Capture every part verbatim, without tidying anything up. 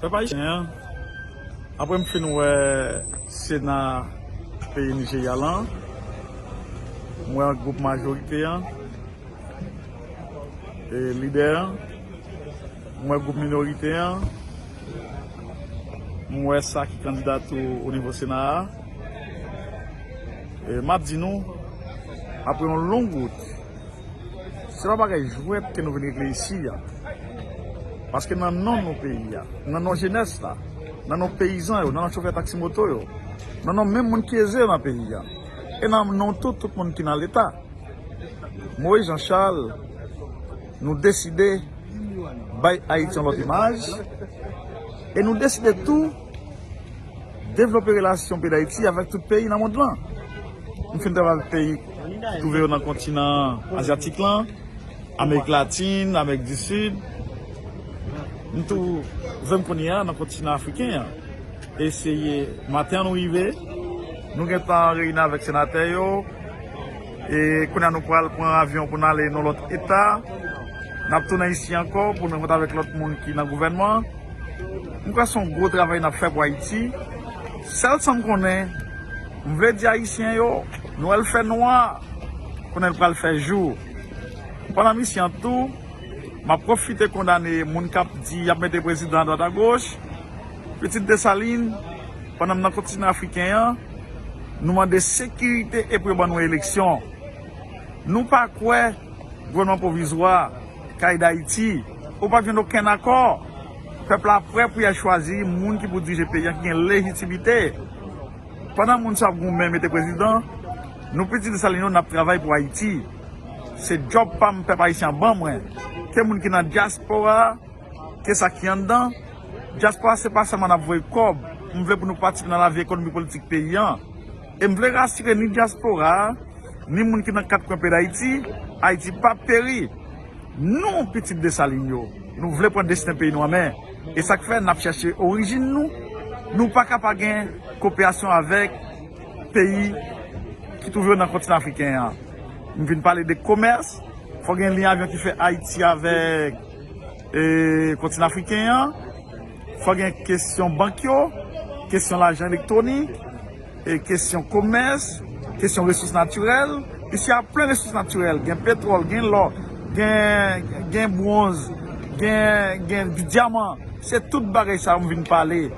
Pèp ayisyen an, apre m fin wè Sena peyi Nijerya lan, m wè gwoup majorite an, e lidè an, m wè gwoup minorite an, m wè sa ki kandida tou o nivo Sena a. E m ap di nou, apre yon long wout, se pa bagay jwèt ke nou vin regle isi a. Paske nan non nou peyi a, nan non jenès la, nan non peyizan yo, nan non chofè taksi moto yo, nan non menm moun ki eze nan peyi a, e nan non tout, tout moun ki nan Leta, Moïse Jean Charles, nou deside bay Ayiti yon lòt imaj, e nou deside tou devlope relasyon peyi Dayiti avèk tout peyi nan mond lan. M fin travay avèk peyi ki twouve yo nan kontinan azyatik lan, Amerik Latin, Amerik di Sid. M twouve m kounye a nan kontinan afriken an. Eseye, maten an nou rive, nou gentan reyini avèk senatè yo, e kounye a nou pral pran avyon pou n ale nan lòt eta. N ap tounen isi ankò pou n rankontre avèk lòt moun ki nan gouvènman. M kwè se yon gwo travay n ap fè pou Ayiti. Sèl sa m konnen, m vle di Ayisyen yo, nou wè l fè nwa, konnen l pral fè jou. Pandan misyon an tou, m ap pwofite kondane moun k ap di y ap mete prezidan adwat agoch. Pitit Desalin, pandan m nan kontinan afriken an, nou mande sekirite e pou yo ban nou eleksyon. Nou pa kwè gouvènman pwovizwa ka ede Ayiti. Ou pa jwenn okenn akò. Pèp la prè pou y al chwazi moun ki pou dirije peyi a, ki gen lejitimite. Pandan moun sa ap goumen mete prezidan, nou pitit Desalin yo n ap travay pou Ayiti. Se djòb pa m pèp ayisyen an ban mwen. Ke moun ki nan dyaspora a, ke sa ki anndan, dyaspora se pa sèlman n ap voye kòb. M vle pou nou patisipe nan lavi ekonomik politik peyi an. E m vle rasire ni dyaspora a, ni moun ki nan kat kwen peyi Dayiti, Ayiti p ap peri. Nou, pitit Desalin yo, nou vle pran desten peyi nou an men. E sa k fè n ap chèche orijin nou. Nou pa ka pa gen koperasyon avèk peyi ki twouve yo nan kontinan afriken an. M vin pale de komès, fò gen liy avyon ki fè Ayiti avèk, e, kontinan afriken an, fò gen kesyon bank yo, kesyon lajan elektwonik, e, kesyon komès, kesyon resous natirèl. Isi a plen resous natirèl, gen petwòl, gen lò, gen, gen bwonz, gen, gen dyaman. Se tout bagay sa yo m vin pale.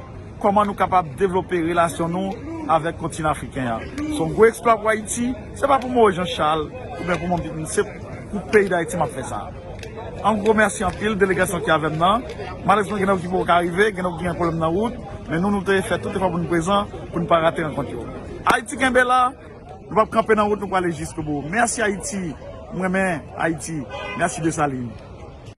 Kòman nou kapab devlope relasyon nou avèk kontinan afriken an. Se yon gwo eksplwa pou Ayiti. Se pa pou Moïse Jean Charles oubyen pou mwen, se pou peyi Dayiti m ap fè sa. An gwo, mèsi anpil delegasyon ki avè m nan. Malerezman, gen nèg ki poko ka rive, gen nèg ki gen pwoblèm nan wout, men nou, nou te fè tout efò pou nou prezan, pou nou pa rate rankont yo. Ayiti kenbe la, nou p ap kanpe nan wout, nou prale jiskobou. Mèsi Ayiti, m renmen Ayiti. Mèsi Desalin.